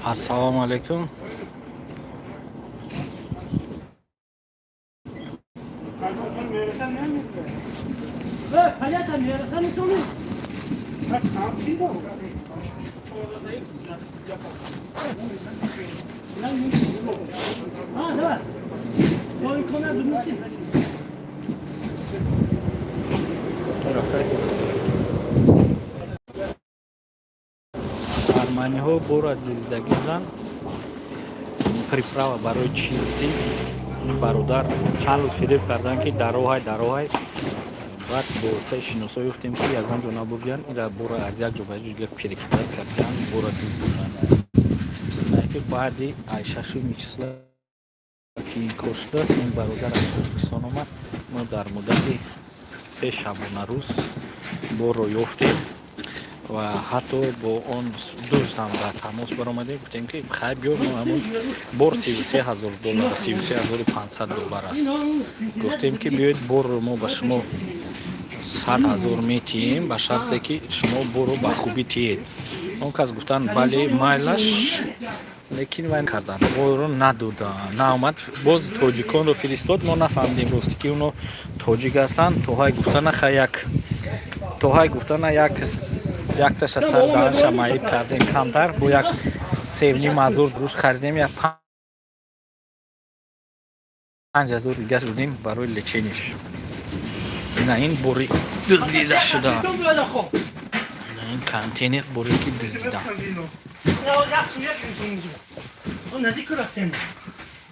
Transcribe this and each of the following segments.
Ассалому алайкум. Арманиҳо бора дуздидагӣ буданд, приправа барои чипсы. Бародар чанд рӯз фиреб карданд, ки дар роҳай, дар роҳай. Баъд бо воситаи шиносо ёфтем, ки ягон ҷо набурдиянд. Ира бора аз як ҷо ба як ҷо дигар перекидать кардиянд, бора дуздиданд. Ки баъди ай шашуми числа ки ин кор шудааст, ин бародар аз Тоҷикистон омад. Мо дар муддати 3 шабонарӯз борро ёфтем ва ҳатто бо он дуздам дар тамос баромадем. Гуфтем, ки хай, биё, мо ҳамон бор 33 000 доллар, 33 500 доллар аст. Гуфтем, ки биёед, борро мо ба шумо 100 000 метиҳем, ба шарте ки шумо борро ба хубӣ тиҳед. Он кас гуфтанд, бале, майлаш, лекин вай карданд, борро надоданд, наомад. Боз тоҷиконро фиристод. Мо нафаҳмидем, рости, ки оно тоҷик ҳастанд. Тоҳай гуфтана, хай, як тоҳай гуфтана, як якташа сар даҳанша маиб кардем камтар, бо як 3,5 ҳазор дуруст харидем, як 5000 дигаш додем барои лечение ш. Ина ин бори дуздида шуда, ина ин контейнер боре, ки дуздида.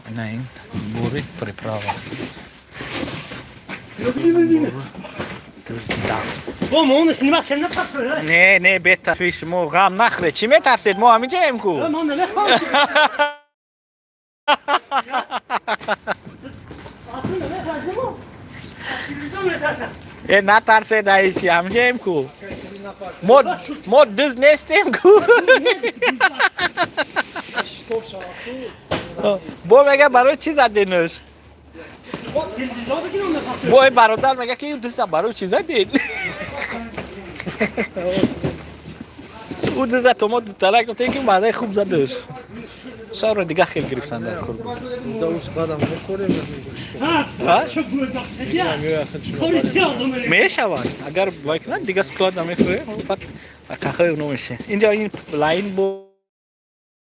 Ина ин бори приправа дуздида. Не, не, беташвиш, шумо ғам нахӯред. Чӣ метарсед? Мо ҳаминҷаем ку. Э, натарсед, аичи, ҳаминҷаем ку. Мо дуз нестем ку. Бо мега, барои чӣ заденуш? Бо ин бародар мега, ки дуза барои чӣ задед? Ӯ дуза то мо дутала гуфтем, ки мардаи хуб задуш. Шавро дига хел гирифтан дар кор буд. Мешавад, агар вай кунад, дига склад намехӯре, баъд қаҳваи оно мешавад. Инҷа ин лайн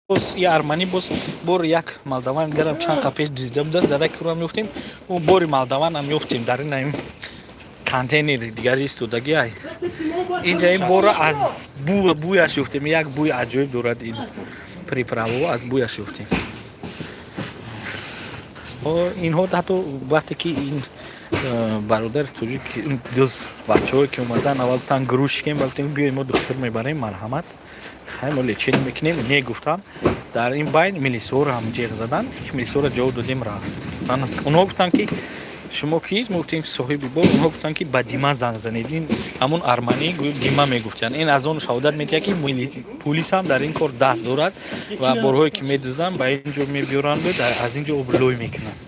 боз и арманӣ, боз бори як молдаван дигарам чанд қа пеш дуздида будааст. Дар як курам ёфтем, ӯ бори молдаванам ёфтем, дар ин контейнери дигари истодагӣ ай. Инҷа ин борро аз бӯяш ёфтем. Як бӯи аҷоиб дорад ин приправа о, аз бӯяш ёфтем. Инҳо ҳатто вақте ки ин бародари тоҷик, дӯз бачаҳое ки омадан, аввал гуфтан, грузчик ем, гуфтем, биёед, мо духтур мебарем, марҳамат, хай, мо лечение мекунем. Не, гуфтам. Дар ин байн милисҳоро ҳам ҷеғ задан, милисҳоро ҷавоб додем, рафт. Онҳо гуфтанд, ки шумо кист? Мо гуфтем, соҳиби бор. Онҳо гуфтанд, ки ба Дима занг занед. Ин ҳамон арманӣ, гӯё Дима мегуфтиянд. Ин аз он шаҳодат медиҳад, ки пулис ҳам дар ин кор даст дорад ва борҳое ки медузданд, ба ин ҷо мебиёранду аз ин ҷо облой мекунанд.